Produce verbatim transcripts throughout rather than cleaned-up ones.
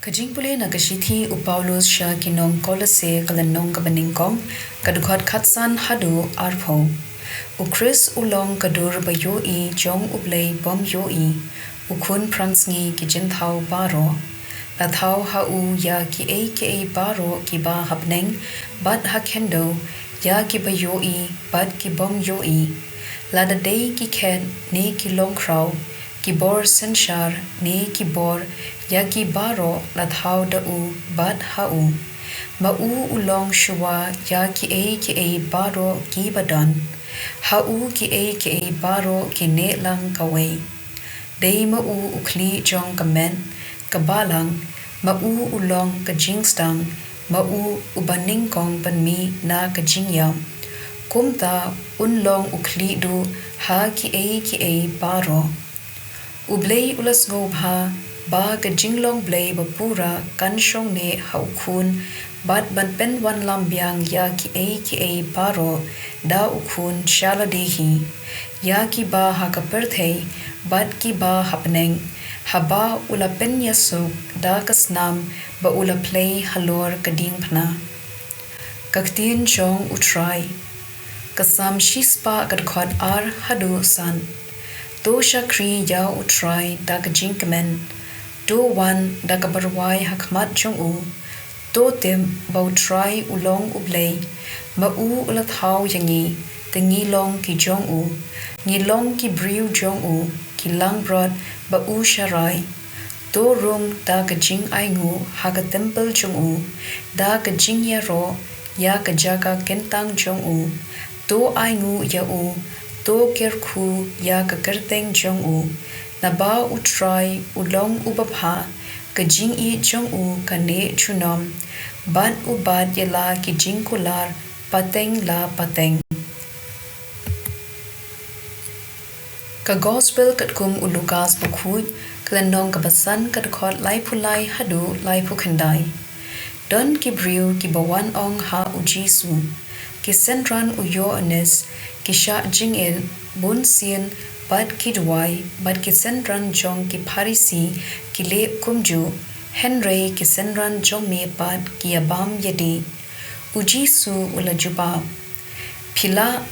Ka jingpule na ka shithi u Paulus sha ki nong Kolose, ka lynnong kaba nyngkong, ka dkhot khatsan haduh arphew. U Khrist u long ka dur ba ïohi jong U Blei bym ïohi, u khun phrangsngi ki jingthaw baroh. La thaw ha u ïa kiei kiei baroh kiba ha bneng bad ha khyndew, ïa kiba ïohi bad ki bym ïohi. Lada dei ki khet ne ki longkhraw, ki bor synshar ne ki bor, ïa ki baroh la thaw da u bad ha u. Ma u u long shuwa ïa kiei kiei baroh kiba don. Ha u kiei kiei baroh ki neh lang kawei. Dei ma u u khlieh jong ka met, ka balang, ma u u long ka jingsdang, ma u uba nyngkong ban mih na ka jingïap. Kumta un long u khlieh duh ha kiei kiei baroh. U Blei u la sngewbha ba ka jinglong Blei ba pura kan shong neh ha u khun, bad ban pynwanlam biang ïa kiei kiei baroh da u khun sha lade hi. Ïa kiba ha ka pyrthei bad kiba ha bneng, haba u la pynïasuk da ka snam ba u la plie halor ka diengphna. Ka ktien jong U Trai. Ka Salm shispah, ka dkhot ar haduh san. To shakri ïa U Trai da ka jingkmen. To wan da kaba rwai ha khmat jong u. To tip ba U Trai u long U Blei. Ma u u la thaw ïa ngi, te ngi long ki jong u. Ngi long ki briew jong u, ki langbrot ba u sharai. To rung da ka jingainguh ha ka templ jong u, da ka jingïaroh ïa ka jaka kyntang jong u. To ainguh ïa u, to kyrkhu ïa ka kyrteng jong u. Naba U Trai u long u babha, ka jingïeit jong u ka neh junom, bad u bat ïa la ki jingkular pateng la pateng. Ka Gospel katkum u Lukas bakhuid, ka lynnong kaba san, ka dkhot laiphew lai haduh laiphew khyndai. Don ki briew kiba wan ong ha U Jisu, ki synran u Ïoannis ki shah jingit bun sien bad ki duwai, bad ki synran jong ki Pharisi ki leh kumjuh, hynrei ki synran jong me pat ki ïabam ïadih. U Jisu u la jubab, phi lah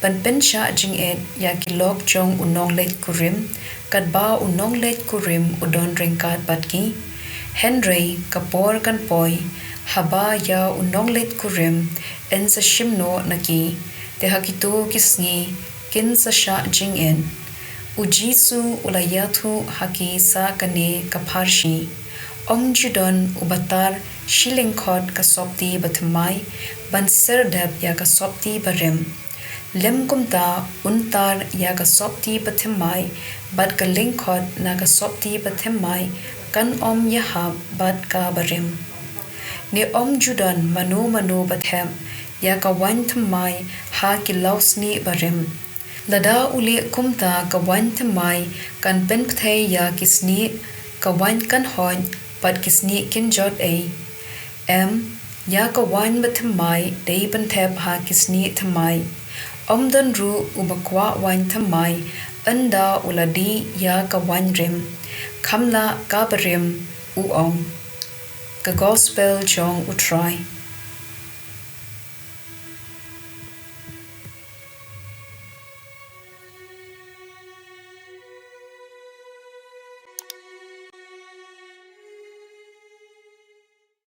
ban pynshah jingit ïa ki lok jong u nongleit kurim, katba u nongleit kurim u don ryngkat bad ki? Hynrei ka por kan poi, haba ïa u nongleit kurim yn sa shim noh na ki, te ha kito ki sngi kin sa shah jingit. U Jisu u la ïathuh ha ki sa kane ka pharshi, ym ju don uba tar shi lyngkhot ka sopti bathymmai ban ser dep ïa ka sopti barim. Lym kumta, un tar ïa ka sopti bathymmai, bad ka lyngkhot na ka sopti bathymmai kan ym ïahap bad ka barim. Ne ym ju don mano mano ba thep ïa ka waiñ thymmai ha ki lawsnieh barim. Lada u leh kumta, ka waiñ thymmai kan pynpthei ïa ki snieh, ka waiñ kan hoit, bad ki snieh kin jot ei. Em, ïa ka waiñ bathymmai dei ban thep ha ki snieh thymmai. Ym don ruh uba kwah waiñ thymmai ynda u la dih ïa ka waiñ rim, kham lah ka barim, u ong. Ka Gospel jong U Trai.